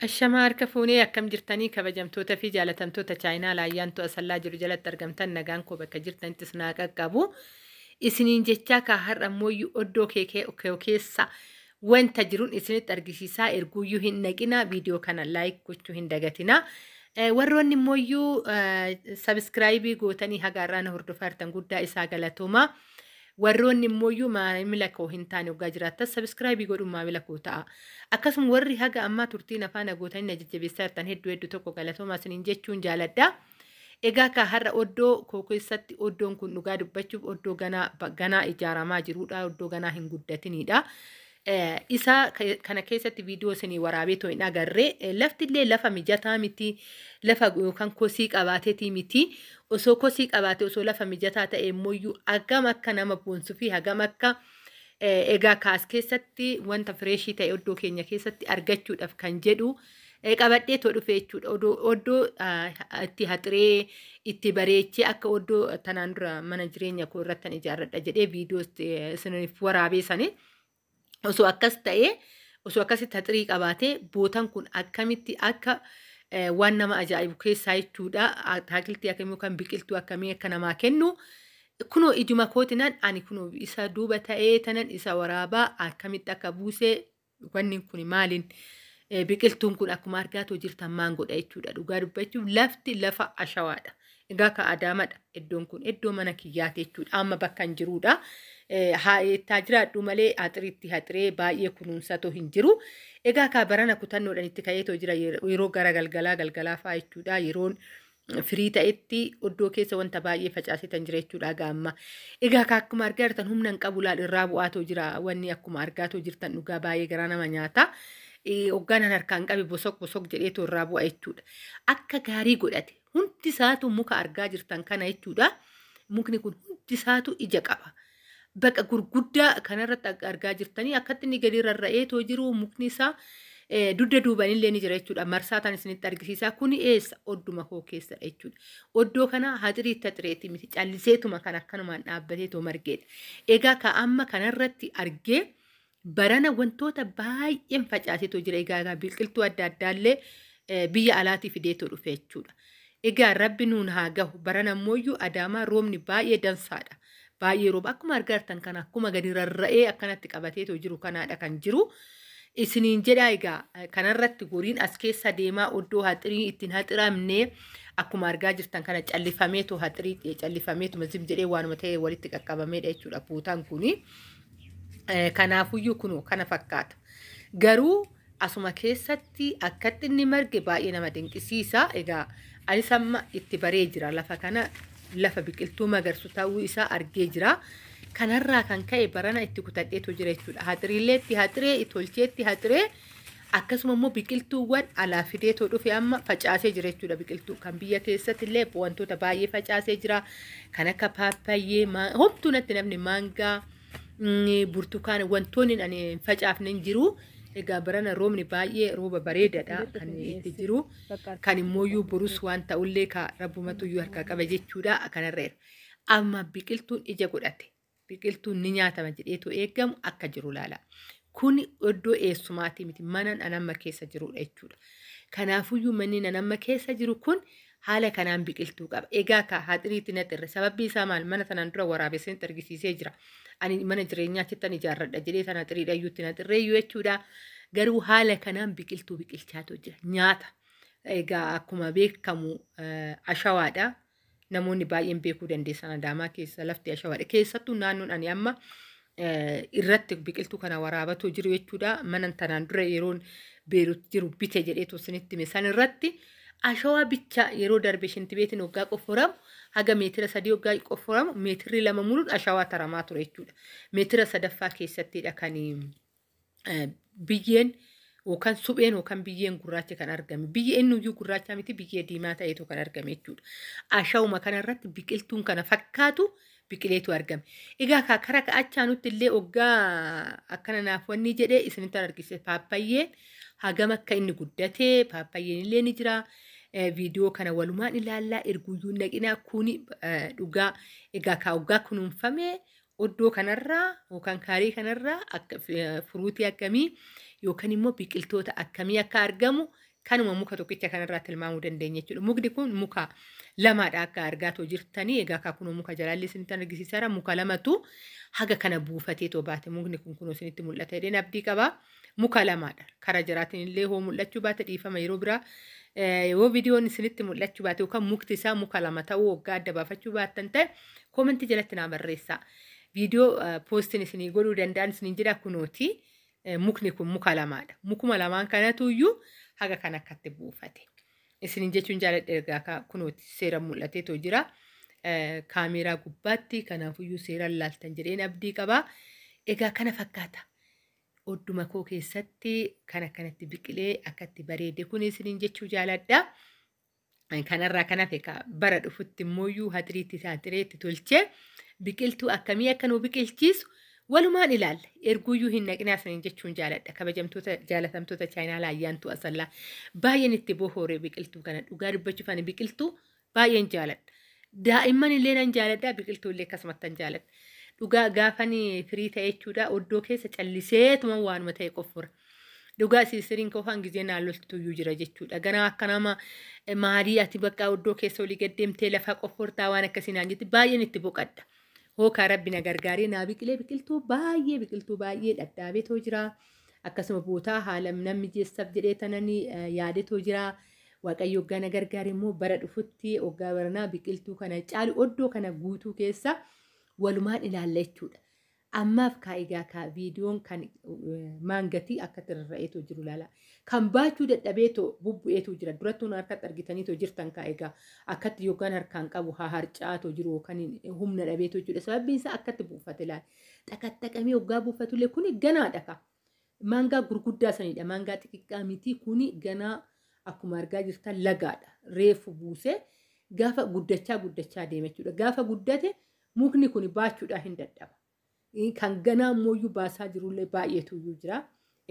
Ashamaa harka fuunee akkam jirtanii kabajamtoota fi jaalatamtoota chaayinaa laayyaantu asallaa jiru jalatti argamtan nagaan koo bakka jirtanitti isin haa qaqqabu. Isiniin jechaa kaa har'a mooyyuu oddoo kee keessa wanta jiruun isinitti argisiisaa erguuyyuu hin naqinaa viidiyoo kana like gochuu hin dagatinaa. Warroonni mooyyuu subscribe gootanii haga har'aa na hordofaa jirtan guddaa isaa galatoomaa. Warroonni immooyyuu maamila koo hin taane hoggaa jiraattan subscribe godhuun maamila koo ta'a. Akkasuma warri haga ammaa turtiin afaan gootanii na jajjabeessaa jirtan hedduu hedduu tokko galatoomaa isiniin jechuun jaaladha. Egaa ka har'a oddoo koo keessatti oddoon kun dhugaa dubbachuuf oddoo ganaa ganaa ijaaramaa jirudha. Oddoo ganaa hin guddatinidha. Isa kana keessatti viidiyoo isinii waraabee too hin agarre. Lafti illee lafa mijataa miti. Lafa yookaan kosii qabaateetii miti. Osoo kosii qabaate osoo lafa mijataa ta'e immoo hagam akka nama boonsuu fi hagam akka egaa kaas keessatti wanta fresh ta'e oddoo keenya keessatti argachuudhaaf kan jedhu qabadhee too dhufe jechuudha. Oddoo itti haxiree itti bareechee akka oddoo tanaan dura mana jireenya koo irratti ijaarradha jedhee viidiyoo isiniif waraabee sanii. Osoo akkas ta'ee osoo akkasitti haxirii qabaatee bootan kun akkamitti akka waan nama ajaa'ibu keessaa jechuudha. Ataakiltii akkamii yookaan biqiltuu akkamii akka namaa kennu kunoo ijuma kootinaan ani kunoo isa duuba ta'ee tanan isa waraabaa akkamitti akka buusee wanni kun maaliin biqiltuun kun akkuma argaatoo jirtan maan godha jechuudha. Dhugaa dubbachuuf lafti lafa ashawaadha. Egaa ka Adaamadha iddoon kun iddoo mana kiyyaati jechuudha. Amma bakka hin jiruudha. Haa jiraadhu malee haxiriitti haxiree baay'ee kunuunsatoo hin jiru. Egaa ka barana kutannoodhaan itti ka'eetoo jira yeroo gara galgalaa galgalaa fa'aa jechuudha. Yeroon firii ta'etti oddoo keessa wanta baay'ee facaasetan jira jechuudha egaa amma. Egaa ka akkuma argaa jirtan humna hin qabu laal irraa bu'aatoo jira. Wanni akkuma argaatoo jirtan dhugaa baay'ee garaa nama nyaata. Hoggaan harkaan qabe bosok bosok jedheetoo irraa bu'a jechuudha. Akka gaarii godhate. Hundi isaatu muka argaa jirtan kana jechuudha. Mukni kun hundi isaatu ija qaba. Baqa gurguddaa kanarratti argaa jirtanii akkatti inni gadi rarra'eetoo jiru mukni isaa dugda duubanillee ni jira jechuudha. Marsaa tan isinitti argisiisaa. Kuni eessa? Odduma koo keessadha jechuudha. Oddoo kana haxiriitti haxireetti miti calliseetuma kan akkanumaan dhaabbateetoo margeedha. Egaa ka amma kanarratti argee barana wantoota baay'een facaaseetoo jira. Egaa biqiltuu adda addaallee biyya alaatii fideetoo dhufe jechuudha. Egaa rabbi nuun haa gahu. Barana ammoo Adaamaa roobni baay'ee dansaadha. Baay'ee rooba. Akkuma argaa jirtan kana akkuma gadi rarra'ee akkanatti qabateetoo jiru kanaadha kan jiru. Isiniin jedhaa egaa kanarratti goriin as keessa deemaa oddoo haxirii ittiin haxiramne akkuma argaa jirtan kana callifameetoo haxirii callifameetuma zim jedhee waanuma ta'e walitti qaqqabameedha jechuudha bootaan kuni. Kanaafuyyuu kunoo kana fakkaata. Garuu asuma keessatti akkatti inni marge baay'ee nama dinqisiisa. Egaa anis amma itti baree jira lafa kana lafa biqiltuu magarsu ta'uu isaa argee jira. Kanarraa kan ka'e barana itti kutadheetu jira jechuudha. Haxiriillee itti haxiree tolcheetti haxiree akkasuma immoo biqiltuuwwan alaa fideetoo dhufe amma facaasee jira jechuudha. Biqiltuu kan biyya keessatti illee wantoota baay'ee facaasee jira. Kan akka paappayyee homtuu natti namni maangaa burtukaana wantoonni ani hin facaafne hin jiru. Egaa barana roobni baay'ee rooba bareedaadha kan itti jiru. Kan immooyyuu borus waan ta'ullee ka rabbumatu iyyuu harkaa qaba jechuudha kanarra. Amma biqiltuun ija godhate. Biqiltuun ni nyaatama jedheetu eegamu akka jiru laala. Kuni iddoo eessumaati miti mana anamma keessa jirudha jechuudha. Kanaafuyyuu manni anamma keessa jiru kun haala kanaan biqiltuu qaba. Egaa ka haxiriitti naxirre sababbi isaa maal mana tanaan dura waraabessanitti argisiisee jira. Ani mana jireenyaa achittan ijaarradha jedhee sana haxiriidha iyyuutti naxirreeyyuu jechuudha. Garuu haala kanaan biqiltuu biqilchaatu jira. Nyaata. Egaa akkuma beekamu ashawaadha. Namoonni baay'een beekuu dandeessan Adaamaa keessa lafti ashawaadha. Keessattuu naannoon ani amma irratti biqiltuu kana waraabatu jiru jechuudha. Mana tanaan dura yeroon Beerut jiru bite jedheetu isinitti hime. San irratti ashawaa bicha yeroo darbe shintibeetiin hoggaa qofforamu haga meetira 3 hoggaa qofforamu meetirri 2 muluun ashawaa taramaa ture jechuudha. Meetira sadaffaa keessattidha kan biyyeen yookaan supheen yookaan biyyeen gurraacha kan argame. Biyyi innuyyuu gurraacha miti biyyee diimaa ta'etu kan argame jechuudha. Ashawuma kanarratti biqiltuun kana fakkaatu biqileetu argame. Egaa karaa ka'achaa nutti illee hoggaa akkana naaf wanni jedhee isinitti argisiise paappayyeen hagam akka inni guddatee paappayyeen illee ni jira. Viidiyoo kana walumaan ilaallaa erguyyuu naqinaa kuni dhugaa egaa kaa hoggaa kunuunfamee oddoo kanarraa yookaan kaarii kanarraa akka furuutii akkamii yookaan immoo biqiltoota akkamii akka argamu Kanuma muka tokkicha kanarraa tilmaamuu dandeenya jechuudha. Mukni kun muka lamaadha akka argaatoo jirtanii. Egaa kunoo muka jalaallee isinitti argisiisaara. Muka lamatu haga kana buufatee too baate. Mukni kun kunoo isinitti mul'ata jedheen abdii qaba. Muka lamaadha. Kara jaraatiin illee hoo mul'achuu baate, dhiifama, yeroo biraa yoo viidiyoon isinitti mul'achuu baate yookaan mukti isaa muka lama ta'uu waggaa adda baafachuu baattan ta'e, koomentii jalatti naa barreessaa. Viidiyoo poostiin isinii godhuu danda'an isiniin jedha. Kunooti. Mukni kun muka lamaadha. Mukuma lamaan kanatu iyyuu haga kan akkatti buufate. Isiniin jechuun jaaladha. Egaa kunooti seera mul'ateetoo jira. Kaameeraa gubbaatti kanaafuyyuu seeraan laaltan jedheen abdii qaba. Egaa kana fakkaata. Odduma koo keessatti kan akkanatti biqilee akkatti bareede kun isiniin jechuu jaaladha. Kanarraa kan hafe bara dhufutti immoo hatiriitti haxireetti tolchee biqiltuu akkamii akka nu biqilchiisu walumaan ilaalla. Erguuyyuu hin naqinaa isiniin jechuun jaaladha. Kabajamtoota, jaalatamtoota chaayinaa Ayyaantuu Asallaa, baay'een itti bohoore biqiltuu kana. Dhugaa dubbachuuf ani biqiltuu baay'een jaaladha. Daa'imman illee nan jaaladha, biqiltuu illee akkasumatti nan jaaladha. Dhugaa gaafanii firii ta'e jechuudha, oddoo keessa calliseetuma waanuma ta'e qoffura. Dhugaa siistiriin qofaan gizee naan loltuyyuu jira jechuudha. Ganaa akka nama maalii ati bakka oddoo keessa olii gaddeemtee lafa qoffortaa waan akkasii naan jetti. Baay'een itti boqadha. Hookaa rabbi na gargaaree naa biqilee biqiltuu baay'ee dhadhaabeetoo jira. Akkasuma bootaa haala nan mijeessaaf jedhee tananii yaadetoo jira. Waaqayyo hoggaa na gargaare immoo bara dhufutti, hoggaa baranaa, biqiltuu kana caalu oddoo kana guutuu keessa walumaan ilaalla jechuudha. Ammaaf kaa egaa kaa viidiyoon kan maangatii akka rarra'eetoo jiru ilaala. Kan baachuu dadhabeetoo bubbu'eetu jira. Durattuu harkatti argitaniitoo jirtan kaa egaa akkatti yookaan harkaan qabu haa harcaatoo jiru yookaan humna dhabeetoo jechuudha. Sababbiin isaa akkatti buufate ilaala. Xaqaxaqamee hoggaa buufatullee kuni ganaadha kaa. Maangaa gurguddaa sanidha. Maangaa xixiqqaa miti, kuni ganaa akkuma argaa jirtan lagaadha. Reefu buusee gaafa guddachaa guddachaa deema jechuudha. Gaafa guddate mukni kun baachuudhaa hin dadhaba. Kan ganaa ammoo baasaa jirullee baay'eetu iyyuu jira.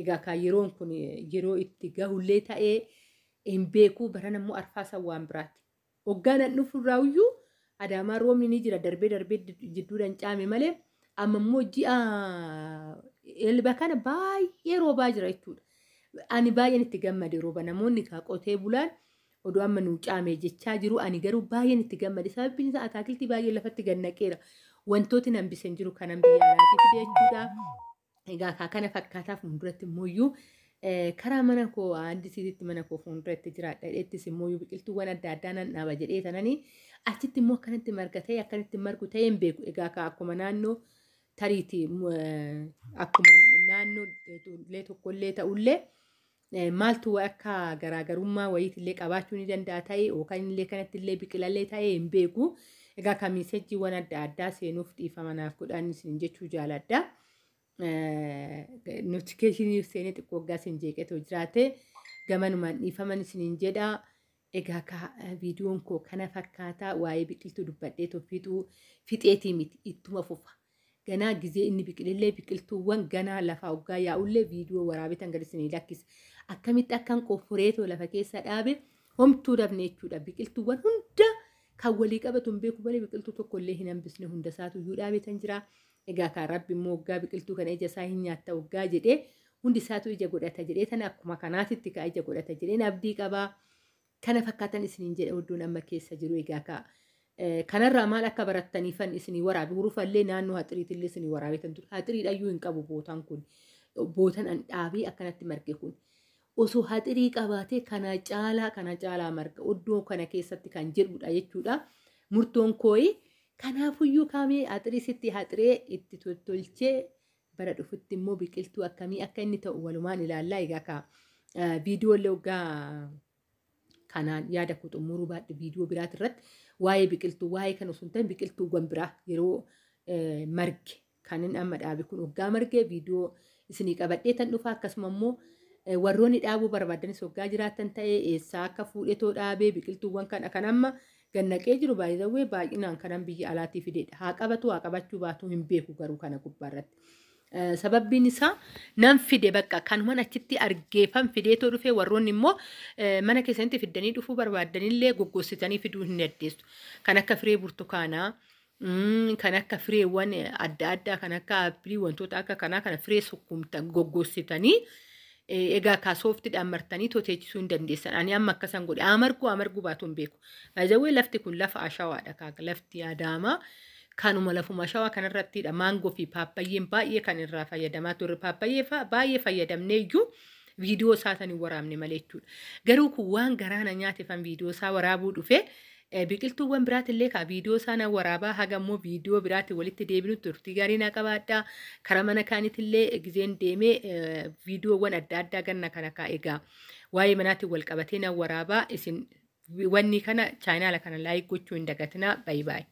Egaa kan yeroon kun yeroo itti gahullee ta'ee hin beeku. Baran ammoo arfaasan waan biraati. Hoggaan an dhufurraa iyyuu Adaamaa roobni ni jira, darbee darbee jidduudhaan caame malee, amma immoo ji'a elba kana baay'ee roobaa jira jechuudha. Ani baay'een itti gammade rooba. Namoonni kaa qotee bulaan odoo amma nuu caame jechaa jiru, ani garuu baay'een itti gammade. Sababbiin isaa ataakiltii baay'ee lafatti gannaqeera. Wantooti nan bisen jiru kanan biyya alaatii fide jechuudha. Egaa kaa kana fakkaataa. Fuulduratti immoo karaa mana koo andisiitti, mana koo fuulduratti jiraadha jedhettis immoo biqiltuuwwan adda addaa nan dhaaba jedhee tananii achitti immoo akkanatti marga ta'e, akkanatti margu ta'e hin beeku. Egaa kaa akkuma naannoo tariitii, akkuma naannoo illee tokkollee ta'ullee, maaltu akka garaagarummaa wayiitillee qabaachuu ni danda'a ta'e yookaan illee kanatti illee biqilallee ta'e hin beeku. Egaa kan miisejjiiwwan adda addaa seenuuf dhiifama naaf godhaan isin jechuu jaaladha. Notification seenee xiqqoo waggaa isin jeeqetoo jiraate gamanumaan dhiifaman isiniin jedha. Egaa viidiyoon koo kana fakkaataa. Waa'ee biqiltuu dubbadhee fixuu fixeetii miti, ittuma fufa. Ganaa gizee inni biqilillee, biqiltuuwwan ganaa lafaa hoggaa yaa'ullee viidiyoo waraabetan gadi isinii lakkisa. Akkamitti akkan qofforeetoo lafa keessa dhaabe homtuu dhabne jechuudha. Biqiltuuwwan hunda kan walii qabatu hin beeku malee biqiltuu tokko illee hin hambisne, hunda isaatu iyyuu dhaabetan jira. Egaa kan rabbi immoo waggaa biqiltuu kana ija isaa hin nyaatta waggaa jedhee hundi isaatu ija godhata jedhee tana akkuma kanaatitti ka ija godhata jedheen abdii qabaa. Kana fakkaatan isiniin jedhe oddoon amma keessa jiru. Egaa ka kanarraa maal akka barattaniifan isinii waraabe. Hurufallee naannoo haxiriitillee isinii waraabetan ture. Haxiriidhayyuu hin qabu bootaan kun. Bootaan an dhaabee akkanatti marge kun. Osoo haxirii qabaatee kana caalaa, kana caalaa marga oddoo kana keessatti kan jedhudha jechuudha. Murtoon kooyi kanaafuyyuu kaamee haxirii sitti haxiree itti tottolchee bara dhufutti immoo biqiltuu akkamii akka inni ta'u walumaan ilaallaa. Egaa ka viidiyoolee waggaa kanaan yaada koo xumuruu baadhe, viidiyoo biraati irratti waa'ee biqiltuu, waa'ee kan osoo hin ta'in biqiltuuwwan biraa yeroo marge, kan inni amma dhaabe kun waggaa marge, viidiyoo isinii qabadhee tan dhufa. Akkasuma immoo warroonni dhaabuu barbaadanis waggaa jiraatan ta'ee, eessaa akka fuudhetoo dhaabee biqiltuuwwan kana kan amma gannaqee jiru baay'ee baay'inaan kanan biyya alaatii fidedha. Haa qabatu haa qabachuu baatu hin beeku garuu kana gubbaarratti. Sababbiin isaa nan fide, bakka kanuman achitti argeefan fideetoo dhufe. Warroonni immoo mana keessanitti fiddanii dhufuu barbaadanillee goggossitanii fiduu hin dandeessu. Kan akka firee burtukaanaa, kan akka fireewwan adda addaa, kan akka aappilii, wantoota akka kanaa kana firee sukkumtan goggossitanii Egaa kaa sooftidhaan martanii toteechisuu hin dandeessan. Ani amma akkasan godhe amarguu amarguu baatu hin beeku. Baay'ee lafti kun lafa ashawaadha kaa, lafti Adaamaa. Kanuma lafuma ashawaa kanarrattidha maangoo fi paappayyeen baay'ee kan irraa fayyadamaa turre. Paappayyee baay'ee fayyadamnee iyyuu viidiyoo isaa san hin waraabne malee jechuudha. Garuu kun waan garaana nyaatefan viidiyoo isaa waraabuu dhufe. Biqiltuuwwan biraatillee kaa viidiyoo isaa na waraabaa, haga immoo viidiyoo biraatti walitti deebinu turtii gaarii naa qabaadhaa. Karaa mana kaanitillee gizeen deemee viidiyoowwan adda addaa ganna kana kaa egaa waa'ee manaatiin wal qabatee na waraabaa. Isin wanni kana chaanaala kana like gochuu hin dagatinaa. Baay'ee baay'ee.